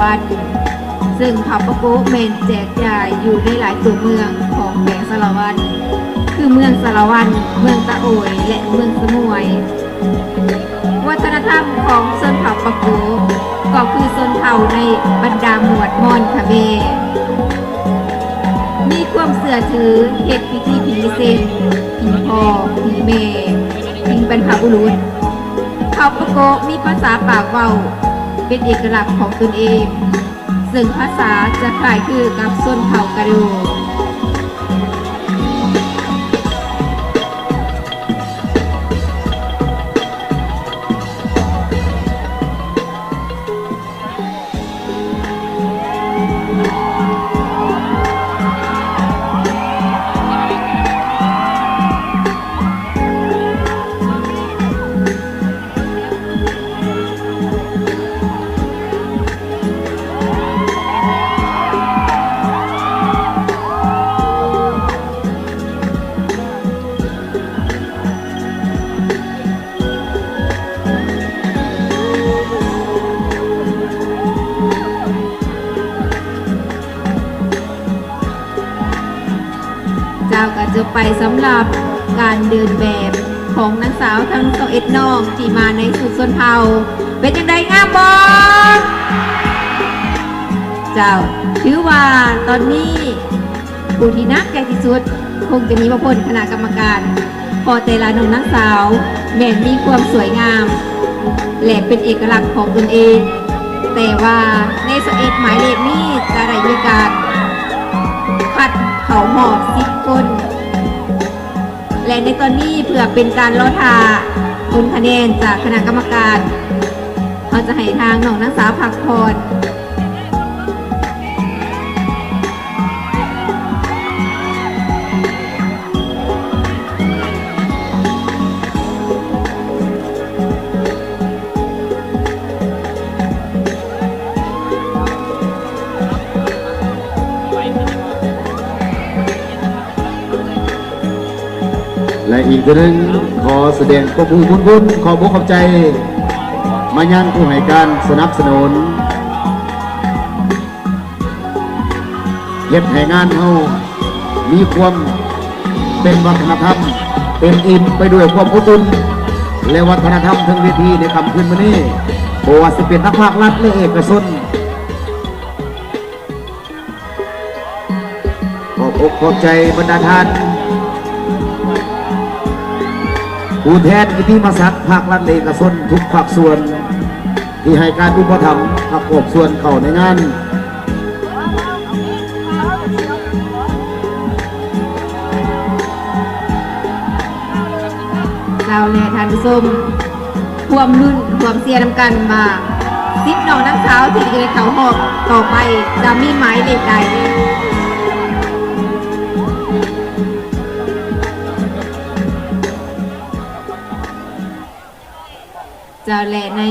ວັນ ເຊິ່ງເຜົ່າປາໂກະແມ່ນແຈກຈ່າຍຢູ່ໃນຫຼາຍຕົວເມືອງຂອງແຂວງສາລະວັນ ຄືເມືອງສາລະວັນ, ເມືອງຕະໂອຍ ແລະ ເມືອງສະໝວຍ. ວັດທະນະທຳຂອງຊົນເຜົ່າປາໂກະ ກໍຄືຊົນເຜົ່າໃນບັນດາໝວດມອນຄະເບ ມີຄວາມເຊື່ອຖືເຮັດພິທີຜີເສັນ, ຜີພໍ່, ຜີແມ່, ຜີບັນພະບຸລຸດ. ເຜົ່າປາໂກະມີພາສາປາກເວົ້າເປັນເອກະລັກຂອງຕົນເອງ, ເຊິ່ງພາສາຈະຄ້າຍຄືກັບຊົນເຜົ່າກະດູ. ເຈົ້າ ກໍຈົບໄປສຳລັບການເດີນແບບຂອງນາງສາວທັງຊາວເອັດນ້ອງທີ່ມາໃນຊຸດຊົນເຜົ່າ. ເປັນຈັ່ງໃດ ງາມບໍ່? ເຈົ້າ ຖືວ່າຕອນນີ້ ຜູ້ທີ່ໜັກໃຈທີ່ສຸດຄົງຈະໜີບໍ່ພົ້ນຄະນະກຳມະການ, ເພາະແຕ່ລະນ້ອງນາງສາວແມ່ນມີຄວາມສວຍງາມ ແລະ ເປັນເອກະລັກຂອງຕົນເອງ. ແຕ່ວ່າໃນຊາວເອັດໝາຍເລກນີ້ຈະໄດ້ມີການຄັດເຂົ້າຮອບສິບຄົນ ແລະ ໃນຕອນນີ້ເພື່ອເປັນການລໍຖ້າຜົນຄະແນນຈາກຄະນະກຳມະການ, ເຮົາຈະໃຫ້ທາງນ້ອງນາງສາວພັກຜ່ອນ. ແລະ ອີກເທື່ອໜຶ່ງ ຂໍສະແດງຄວາມຮູ້ບຸນຄຸນ ຂອບອົກຂອບໃຈມາຍັງຜູ້ໃຫ້ການສະໜັບສະໜູນ ເຮັດໃຫ້ງານເຮົາມີຄວາມເປັນວັດທະນະທຳ, ເຕັມອີ່ມໄປດ້ວຍຄວາມອົບອຸ່ນ ແລະ ວັດທະນະທຳເທິງເວທີໃນຄ່ຳຄືນມື້ນີ້, ບໍ່ວ່າຊິເປັນທັງພາກລັດ ແລະ ເອກະຊົນ. ຂອບອົກຂອບໃຈບັນດາທ່ານ ຜູ້ແທນນິຕິມະສັດພາກລັດ ແລະ ເອກະຊົນທຸກພາກສ່ວນ ທີ່ໃຫ້ການອຸປະຖຳ ພາກອອກສ່ວນເຂົ້າໃນງານ. ເຈົ້າ ແລະ ທ່ານຜູ້ຊົມ ຮ່ວມລຸ້ນຮ່ວມເຊຍນຳກັນວ່າ ສິບນ້ອງນາງສາວທີ່ຈະໄດ້ເຂົ້າຮອບຕໍ່ໄປຈະມີໝາຍເລກໃດ. ເຈົ້າ ແລະ ໃນ